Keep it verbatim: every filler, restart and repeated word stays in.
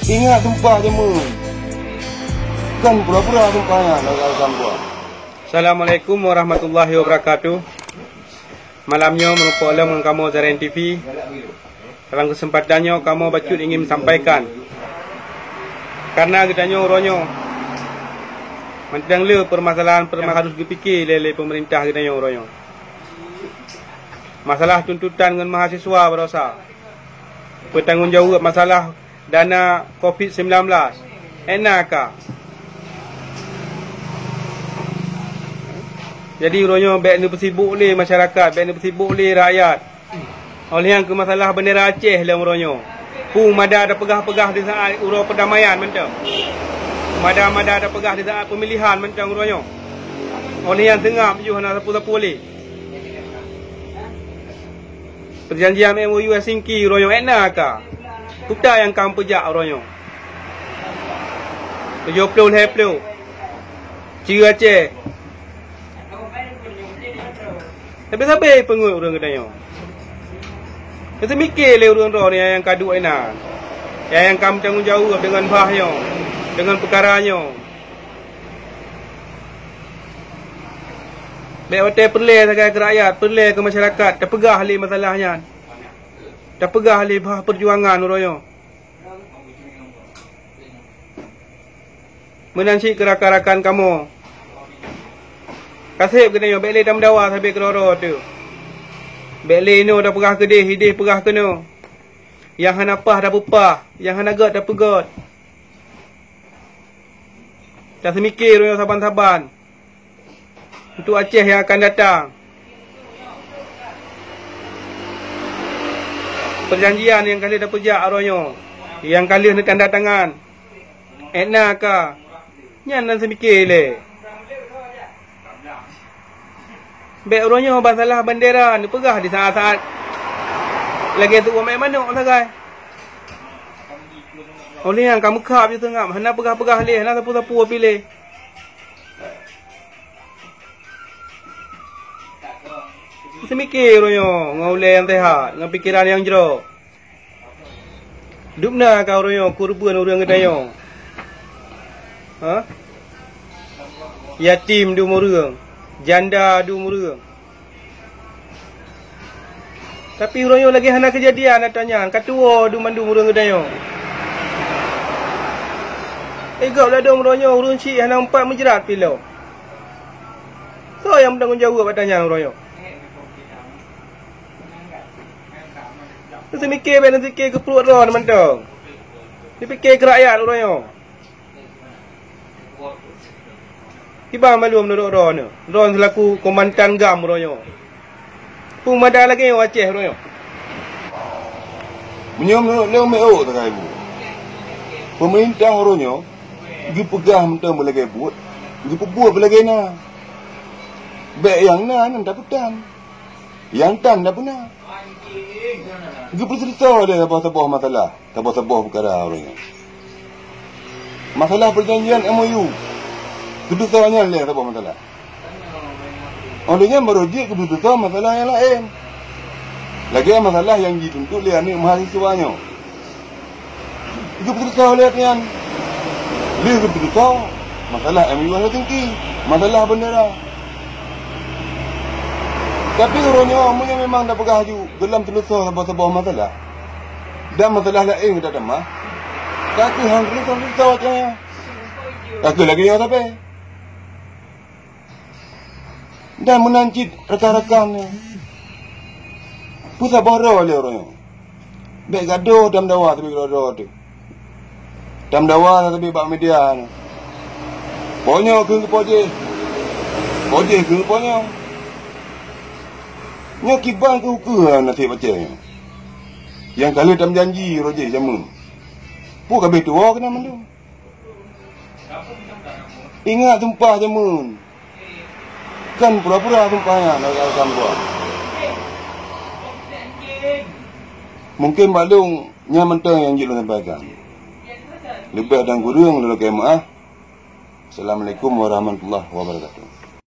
Ingat sumpah jameun. Kon pura-pura sumpah nyan, lagèe sumpah. Assalamualaikum warahmatullahi wabarakatuh. Malam nyoe meurumpok lom ngon kamoe Zaren T V. Dalam kesempatan nyoe kamoe bacut ingin sampaikan, karena geutanyoe uroe nyoe mantong le permasalahan-permasalahan harus geupike lé, lé pemerintah geutanyoe uroe nyoe. Masalah tuntutan ngon mahasiswa barosa. Peutanggung jaweueb masalah dana covid sembilan belas. Ena ka. Jadi uroe nyoe bèk neupeusibok lé masyarakat, bèk neupeusibok lé rakyat. Oleh nyang keu masalah bendera Aceh lom uroe nyoe. Peue mada tapeugah-peugah di saat uroe perdamaian mantong. Mada-mada tapeugah di saat pemilihan mantong uroe nyoe. Oleh nyang seungab yoh hana sapeue-sapeue lé. Perjanjian M O U Helsinki uroe nyoe ena ka. Kuta nyang ka meupeujak uroe nyoe. Tujoh ploh lhèe ploh. Ceue Aceh. Sabe-sabe peungeut ureueng geutanyoe. Teumiké lé ureueng droe nyang ka duek inan. Nyang ka meutanggong jaweueb deungon bah nyoe, deungon peukara nyoe. Bèk watèe peureulèe sagai keu rakyat, peureulèe keu masyarakat, tapeugah lé masalah nyan. Tapeugah lé bah peujuangan uroe nyoe. Meunan cit keu rakan-rakan kamoe. Kaseb geutanyoe bèk lé tameudawa sabe keudroe-droe teuh. Bèk lé inoe tapeugah keudeh, ideh peugah keunoe. Nyang hana paih tapeupah, nyang hana gèt tapeugèt. Taseumiké uroe nyoe saban-saban untuk Aceh nyang akan datang. Perjanjian nyang ka lheueh tapeujak uroe nyoe, nyang ka lheueh neutanda tangan, ena ka, nyan nan seumiké lé. Bèk uroe nyoe masalah bendera neupeugah di saat-saat lagèe tuwoe mè manok sagai. Oleh nyang ka meukhab ju seungab, hana peugah-peugah lé, hana sapeue-sapeue pih lé. Seumiké uroe nyoe ngon ulèe nyang seuhat, ngon pikeran nyang jroh. Dubna ka uroe nyoe keu ureueng geutanyoe. Ha? Yatim dum ureueng, janda dum ureueng. Tapi uroe nyoe lagèe hana keujadian ata nyan, ka tuwoe dum mandum ureueng geutanyoe. Igop ladôm uroe nyoe ureueng chik hana meupat meujrat pih lom. Soe nyang meutanggong jaweueb ata nyan uroe nyoe? Neuseumiké bèk neuseumiké keu pruet droe mantong. Neupike keu rakyat uroe nyoe. Kiban malum meunurot droeneuh, droeneuh seulaku komandan GAM uroe nyoe. Peue mada lagèe nyoe Aceh uroe nyoe? Meunyoe meunurot lôn meu'oh sagai bu, peumeurintah uroe nyoe geupeugah mantong beulagèe buet, geupeubuet beulagèe na. Bèk nyang na nyan tapeutan, nyang tan tapeuna. Geupeuseuleusoe lé saboh-saboh masalah. Saboh-saboh peukara uroe nyoe. Masalah peujanjian M O U, keututoe nyan lé saboh masalah. Óh lheueh nyan barô jeuet keututoe masalah nyang laén. Lagèe masalah nyang jituntut lé aneuk mahasiswa nyoe. Geupeututoe lé nyan. Lheueh geupeututoe masalah M O U Helsinki, masalah bendera. Tapi uroe nyoe meunyoe memang tapeugah ju golom teuleusoe saboh-saboh masalah, dan masalah laén gata tamah, ka kheueh han teuleusoe-teuleusoe watèe nyan. Ka kheueh lagèe nyoe sabe. Dan meunan cit rakan-rakan nyoe, peusaboh droe lé uroe nyoe. Bèk gadoh tameudawa teubiet droe-droe teuh. Tameudawa teubiet bak media nyoe. Po nyoe keu po jéh. Po jéh keu po nyoe. Nyoe kiban keu ukeue naseb Aceh nyoe. Nyang ka lheueh tameujanji roh jéh jameun. Peue ka abéh tuwoe keunan mandum. Ingat sumpah jameun. Kan pura-pura sumpah nyan, lagèe sumpah. Mungken bak lôn nyan mantong nyang jeuet lôn sampaikan. Leubeh dan kureueng lôn lakèe meu'ah. Assalamualaikum warahmatullahi wabarakatuh.